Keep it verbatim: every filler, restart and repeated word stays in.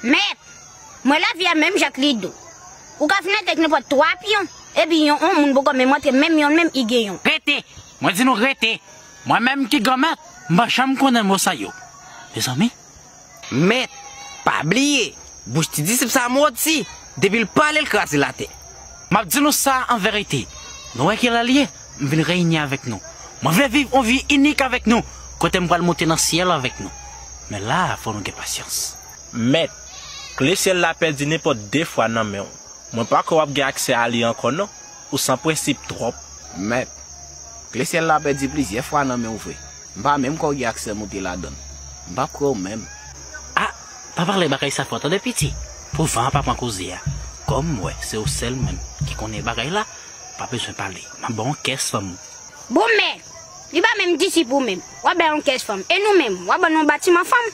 Mèt, mwen lavi a menm jan k li dou. Ou ka fenèt ak nenpòt twa pyon, epi yon, yon moun poko menm antre, menm yon menm i gen yon. Rete! Mwen di nou rete! Mwen menm ki granmèt, m pa janm konnen mo sa yo. Mezanmi. Mèt, pa bliye, bouch ti disip sa moti, depi l pale l kraze l atè. M ap di nou sa an verite. Nou wè kilè l ye, m vin reyini avèk nou. Mwen vle viv yon vi inik avèk nou, kote m pral monte nan syèl avèk nou. Men la a, fò nou gen pasyans. Mèt, kle syèl la pèdi nenpòt de fwa nan men w. Mwen pa kwè w ap gen aksè a li ankò non. Ou san prensip twòp. Mèt, kle syèl la pèdi plizyè fwa nan men w vre. M pa menm kwè w gen aksè monte ladan l. M p ap kwè w menm. A, pa pale bagay sa fò tande piti. Pou van an pa pran koze a. Kòm m wè se ou sèl menm ki konnen bagay la, pa bezwen pale. M ap ba w yon kès fanm. Bon mèt, li pa menm disip ou menm. W ap bay yon kès fanm. E nou menm, w ap ban nou yon batiman fanm.